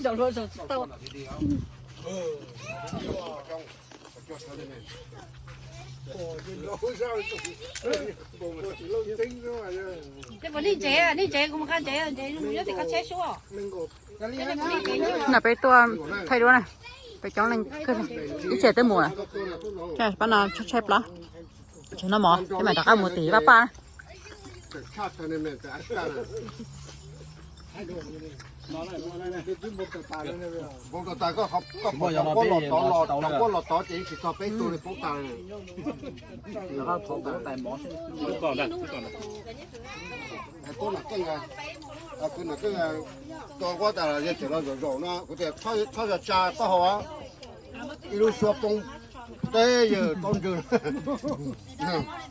Zaum luag zaum tsis tau. Tej puas nej ntsev, nej ntsev kuv mus qab ntsev, ntsev mus nyob tim qab tsheb sub. Na peb tuaj thaij duab na, peb coob leej kawg, ib txhia twb mus, pab no tshaib plab. Tseem noj mov, peb mam rov qab mus tim pab pab. Npau taws tas koj, koj pom cov quab los tod los, cov quab los tod ces yeej tsis txog peb tug li, poob tas. Tuaj no koj, kwv no koj, tua quab tas los yog tseem los zaum zaum no kuv tias txhob yog tsa taub hau, ib lub suab poob teb yawg taub ntswg.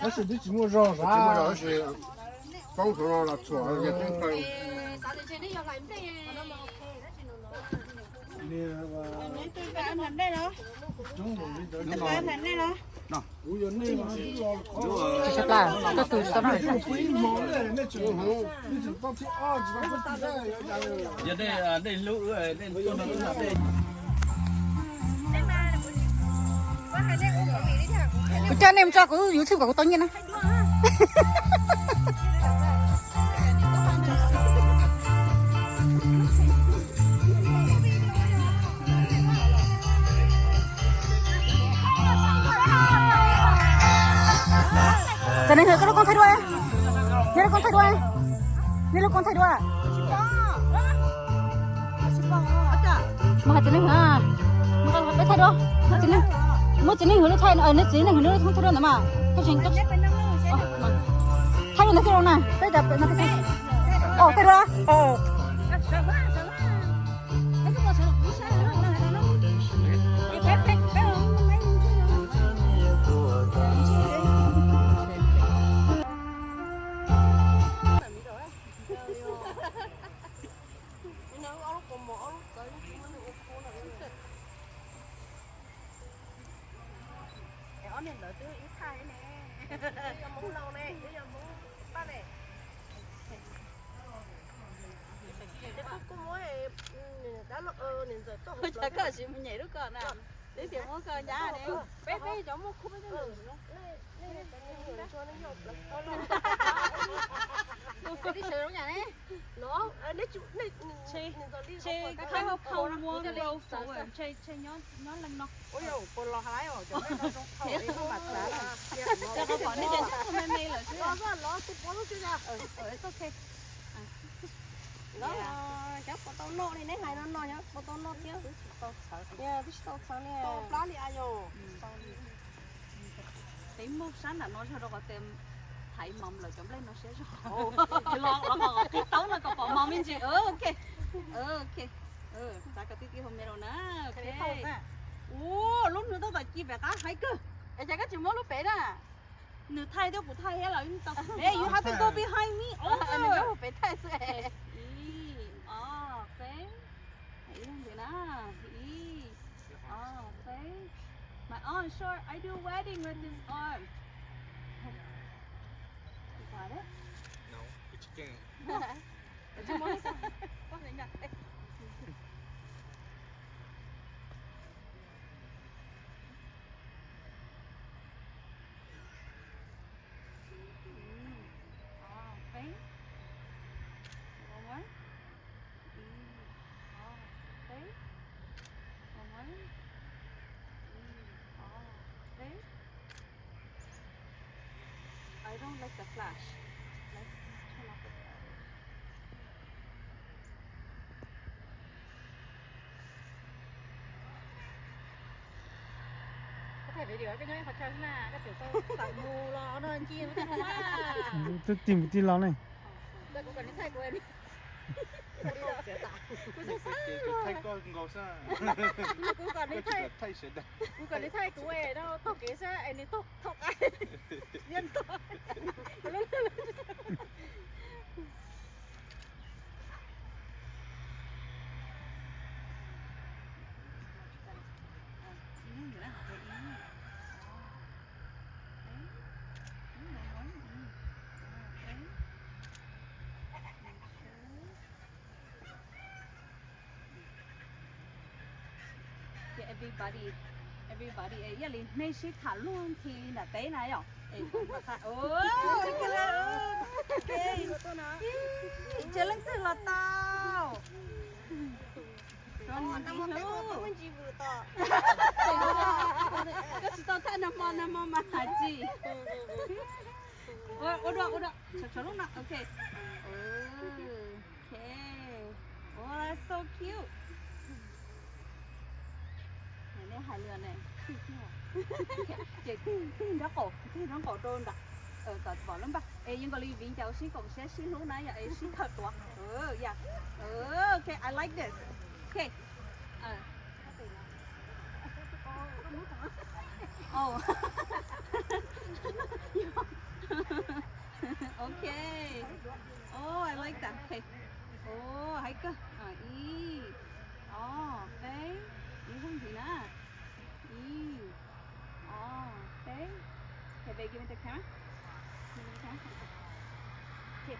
Tab sis twb tsis muaj zog, tsis muaj zog tab sis poob saum no los txhuam yawg teeb kaw. Tsis tshaj plaws, koj tus tsis tau noj. Kuv coj nej mus tso kuv YouTube kom kuv tau nyiaj na. Tsev neeg hwm, koj lub koob thaij duab, nej lub koob thaij duab, nej lub koob thaij duab. Mas hais tsev neeg hwm, peb thaij duab, muab tsev neeg hwm lub thaij, nej tsev neeg hwm lub koob thaij duab ntawd mas. Thaij duab ntawd xwb los na, peb, thaij duab. Ob niag ntawd twb ib thaj ne, yog Hmoob laus ne, yog Hmoob Paj ne. Ces kuj muab dab laug niam ntxawm tuaj, cas koj tsis mus nyem lub ko na, twb tias muab koj nyab ne, peb peb cov muaj khub peb twb mus no. Ntshe qhov pom nej cov ntsej muag me me lawm xwb. Cov puas tau noj li neb hais no no, cov puas tau noj thiab. Twb tsis tau txhawv li a yog. Peb muaj sab nram no zog rau qhov tias thaiv mos lawm cov nplej no siab zog. Los qhov qhib taub no kom pom mos me ntsis. Ok, ok. Txav kom tib tib hauv me rau na. Ua lub nws tau tom ci pem qab hais kawg. Es cas koj tsis muab lub pem na? Nws thaij thiab kuv thaij thiab los tau. You have to go behind me. Nws nyob pem thaij xwb. Ib, ob, peb. Ib leeg ntxiv na. Ib, ob, peb. My arm short. I do wedding with this arm. Got it? Ib, ob, peb. Ib, ob, peb. Ib, ob, peb. I don't like the flash. Let's turn off the flash. Koj thaij video koj nyob ib qhov chaw xwb na, koj tseem tau tawm mus los no nci no thiab no. Twb tig mus tig los ne. Kuv kom neb thaij kuv, kuv thaij koj nkaus xwb. Kuv kom neb thaij, kuv kom neb thaij kuv es no taug kev xwb es nws taug, taug qab. Yeej taug. Kuv lub lub. Everybody, everybody, ib yam li nej sib tham luag ntxhi li nram teb na yom. Ib, tsis leej twg los tau. Koj tsis tau thaj nag hmo, nag hmo mas hais tsis. Ua dua, ua dua, tshuav tshuav lub no, ok. Ok. Oh, that's so cute. Nej hais lus ne. Ces tig nraub qaum, tig nraub qaum rau nram, kom pom lub npaj es zoo nkaus li viv ncaus sib koom siab sib hlub na yom, es sib khawm tuav. Yeah. Ok, I like this. Ok. Oh. Ok. Oh, I like that. Ok. Oh, hais kawg. Ib, ob, peb. Ib zaug ntxiv na. Ib, ob, peb. Okay, babe, give me the camera. Give me the camera. Okay.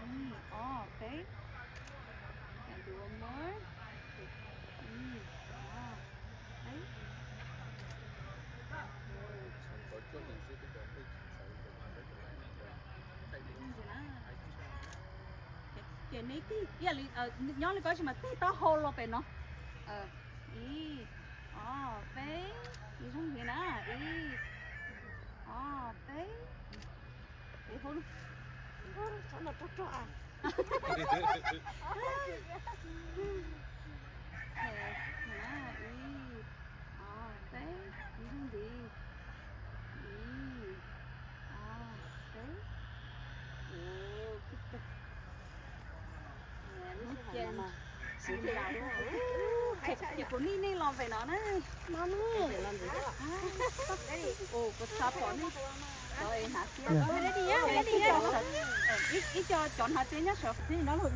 Ib, ob, peb. Can do one more. Ib, ob, peb. Ces neb tig ib yam li nyob li koj sis mas tig taub hau los pem no. Ib, ob, peb. Ib zaug ntxiv na. Ib, ob, peb. Peb hub, txhob no rog rog a. Ib, ob, peb. Ib zaug ntxiv. Ib, ob, peb. Ces kuv nij nej los pem no na. Kuv xav pom nej. Ib co cov hnav tsev nyob sawv.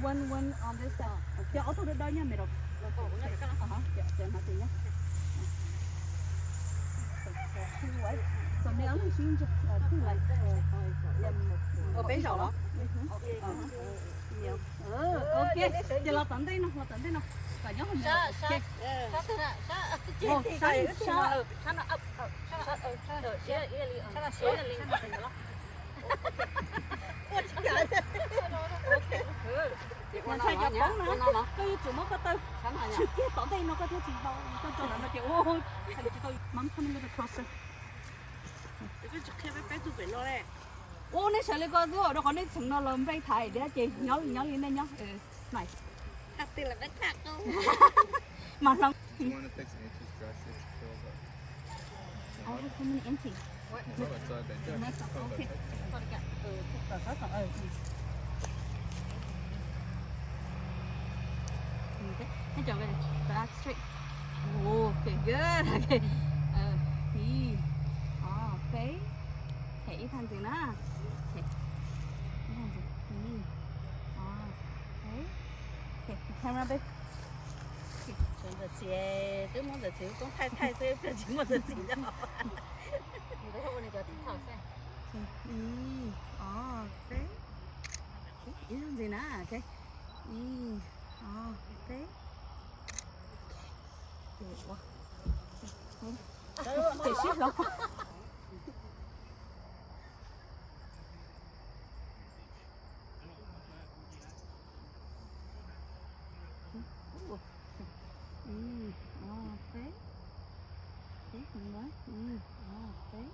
One, one on this side. Cov ob tug dawb dawb nyob middle. Cov hnav tsev nyob. So nej ob leeg sib ntsia, twg lawm? Ua peb zaum los? Ok, ces los tom ntej no, los tom ntej no. Kom nyob hauv ntawd. Sab, sab, sab. Ntshai cov poob na, koj yuav tsum muab koj taw tshwm kiag tom ntej no koj thiaj tsis tau, koj tso ntawd no ces ua, tsis tau. Mom, come a little closer. Ua nej sawv li ko xwb, rau qhov nej txheem no los npej thaiv thiab ces nyob li, nyob li nej nyob. Nice. Mas hloov. I have so many empty. Back straight. Okay, good. Okay. Ib, ob, peb. Okay, ib thaj ntxiv na. Okay. Ib thaj ntxiv. Ib, ob, peb. Okay, camera babe. Tshuav Ntxawm Txhim, twb muab Ntxawm Txhim lub koob thaij thaij xwb, tsis muaj Ntxawm Txhim lawm. Ib, ob, peb. Ib zaug ntxiv na, ok. Ib, ob, peb. Ces sib hloov. Ib, ob, peb. Ib, ob, peb.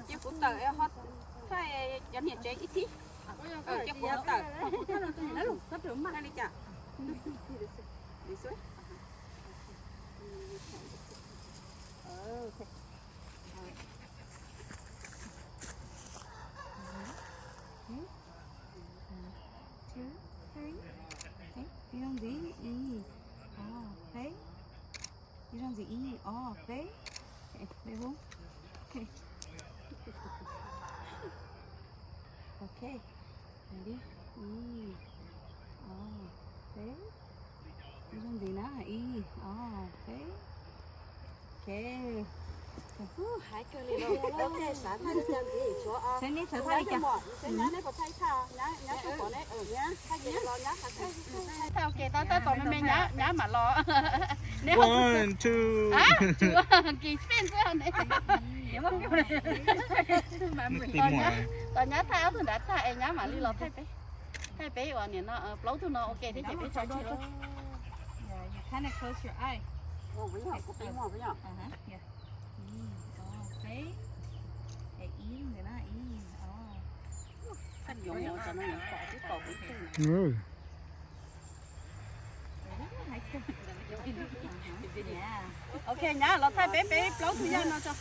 Cia kuv tawm, thaij cov niam tsev ib thib. Cia kuv tawm. Li cas? Two, three. Ib zaug ntxiv, ib, ob, peb. Ib zaug ntxiv, ib, ob, peb. Peb hub. Ok. Ready? Ib, ob, peb. Ib zaug ntxiv na, ib, ob, peb. Ok. Hais kawg li. Ok, xav thaij li cas ntxiv tshuav os. Nyab coj mom, nyab, nyab puas thaij thaj, nyab, nyab coj pom ne, nyab thaij ces los nyab thaij. Thaij ok, tab tab tom me me nyab, nyab mam los. One, two. Kis fij xwb ne. Tos nyab thaij ob tug nrad tag es nyab mam li los thaij peb. Thaij peb uas nim no plaub tug no ok thiab ces peb tso tseg. Ok, nyab los thaij peb, peb plaub tug yaj no tso.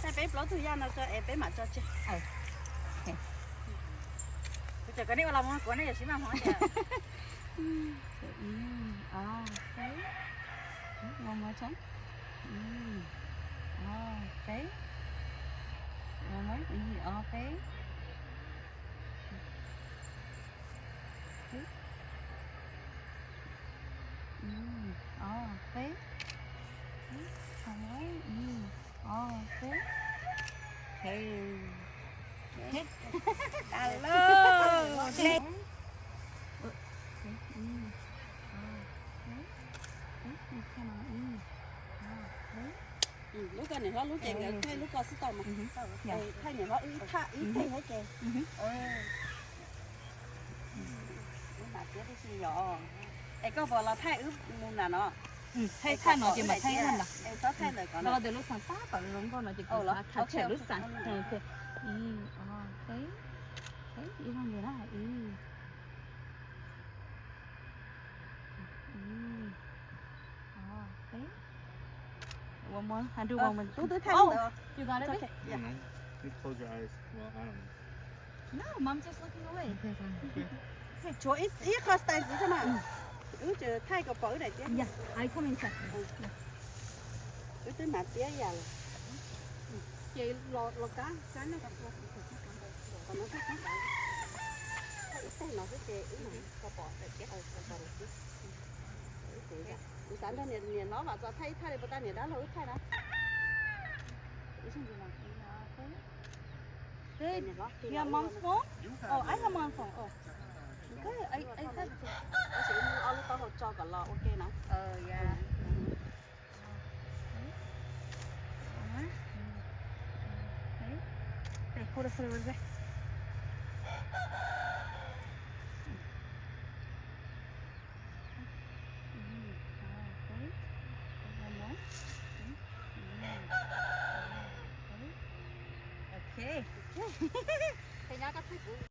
Thaij peb plaub tug yaj no tso es peb mam tso tseg. Ib, ob, peb. One more time. Ib, ob, peb. One more. Ib, ob, peb. Ib, ob, peb. One more. Ib, ob, peb. Alo. Lub ko niam hlob lub ces nkawd thaij lub ko xwb tau mas. Thaij niam hlob wb thaj ib teg thiab ces. Wb mam tiab tib si yom. Es koj puas los thaij wb mus nram no? Thaij thaj no ces mam thaij ib ntag. Es txhob thaij ntawm ko no, tias lub xas tab tom zoo nkauj no ces kuv xav thaij tshem lub xas. Ib, ob, peb. Ib, ob, peb. Ib, ob, peb. One more. I do one more. Tub twb thaij ntawd. You got it, babe? Yeah. No, no. You close your eyes. Well, I don't know. No, mom just looking away. Okay, fine. Tshuav ib qho style ntxiv thiab mas. Wb tseem thaij kom pom wb daim tiab. Yeah, I come inside. Wb twb hnav tiab ib yam lawm. Ces los, los kab, kab nyob qhov no, thaij ib teg no xwb ces wb mam tso pom daim tiab. Kuv xav nrog niam hlob mam txog thaij ib thaj li puas tau niam dab laug wb thaij na. Your mom's phone? Oh, I have my phone. Oh. Tab sis wb muab ob lub taub hau tso kom los ua ke na. Ok. Nyob koj thaij kuv.